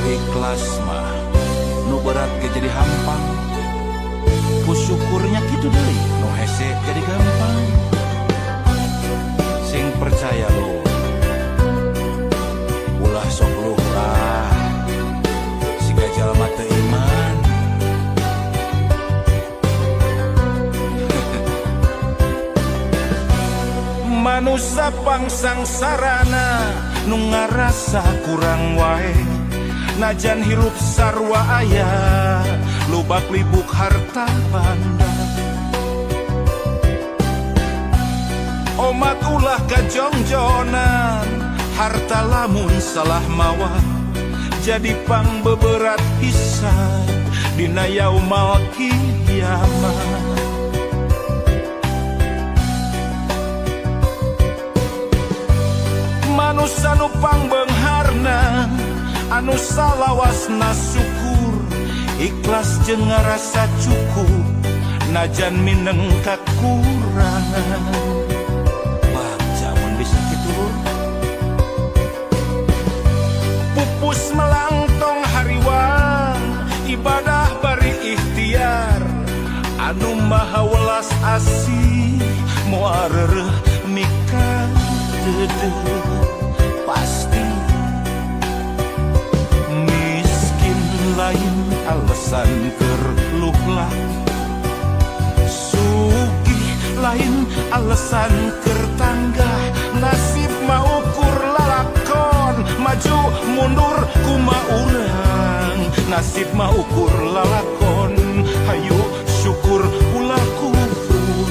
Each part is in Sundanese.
Ku ikhlas mah nu berat ge jadi hampang, ku syukurnya kitu deui nu hese jadi gampang. Sing percaya lo, ulah sok luhrah siga jalma teu iman. Manusa pangsangsarana nu ngarasa kurang wae, najan hirup sarua aya lubak libuk harta banda. Omat ulah kajongjonan, harta lamun salah mawa jadi pang beberat hisab dina yaumal kiamah. Manusa nu pangbeungharna anu salawasna syukur, ikhlas jeung ngarasa cukup najan mineng kakurangan. Bagja mun bisa kitu lur. Pupus melangtong hariwang, ibadah bari ikhtiar, anu maha welas asih moal reureuh mikadeudeuh. Pasti miskin lain alasan keur luhlah, sugih lain alasan keur tanggah. Nasib mah ukur lalakon, maju mundur kuma urang. Nasib mah ukur lalakon, hayu syukur ulah kufur.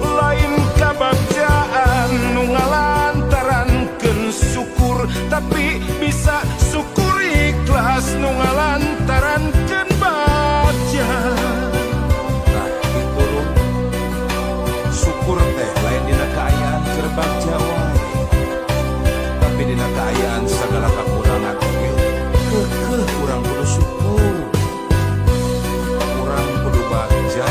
Lain kabagjaan nu ngalantarankeun syukur, tapi bisa syukur ikhlas nu ngalantarankeun bagja. Tah kitu lur, syukur teh lain dina kaayaan keur bagja wae, tapi dina kaayaan sagala kakurangan oge keukeuh urang kudu syukur. Urang kudu bagja,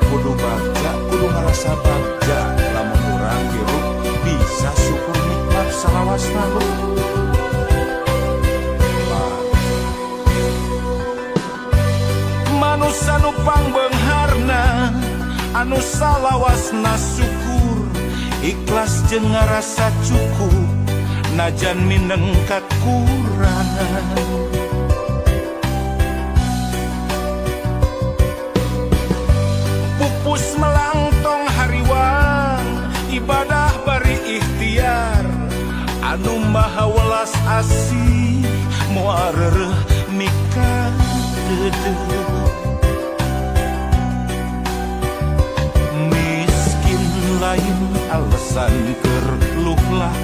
kudu bagja, kudu ngarasa bagja lamun urang hirup bisa syukur nikmat salawasna lur. Manusa nu pangbeungharna anu salawasna syukur, ikhlas jeung ngarasa cukup najan mineng kakurangan. Pupus melangtong hariwang, ibadah bari ikhtiar, anu maha welas asih moal reureuh mikadeudeuh. Miskin lain alasan keur luhlah,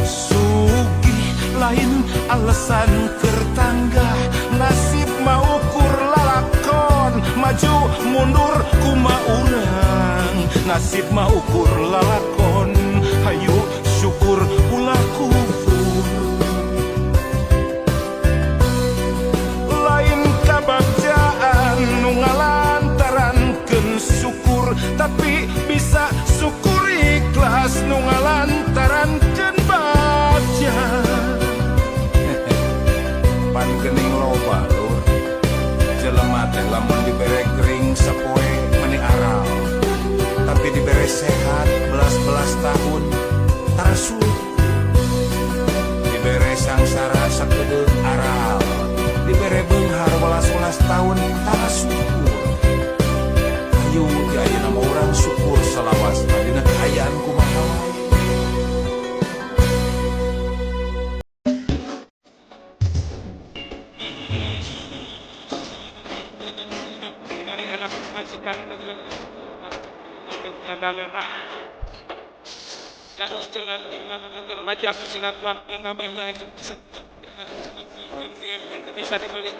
sugih lain alasan keur tanggah. Nasib mah ukur lalakon, maju mundur kuma urang. Nasib mah ukur lalakon, hayu syukur ulah kufur. Lain kabagjaan nu ngalantarankeun syukur, tapi bisa syukur ikhlas nu ngalantarankeun bagja. Pan geuning loba lur, jelema teh lamun dibere gering sapoe meni aral, tapi dibere sehat belas-belas tahun tara sulit. Dibere sangsara sakedeung aral, dibere beunghar welas-welas tahun tara syukur. Hayu di ayeuna mah urang syukur salawasna dina kaayaan kumaha wae. Bisa dibeli.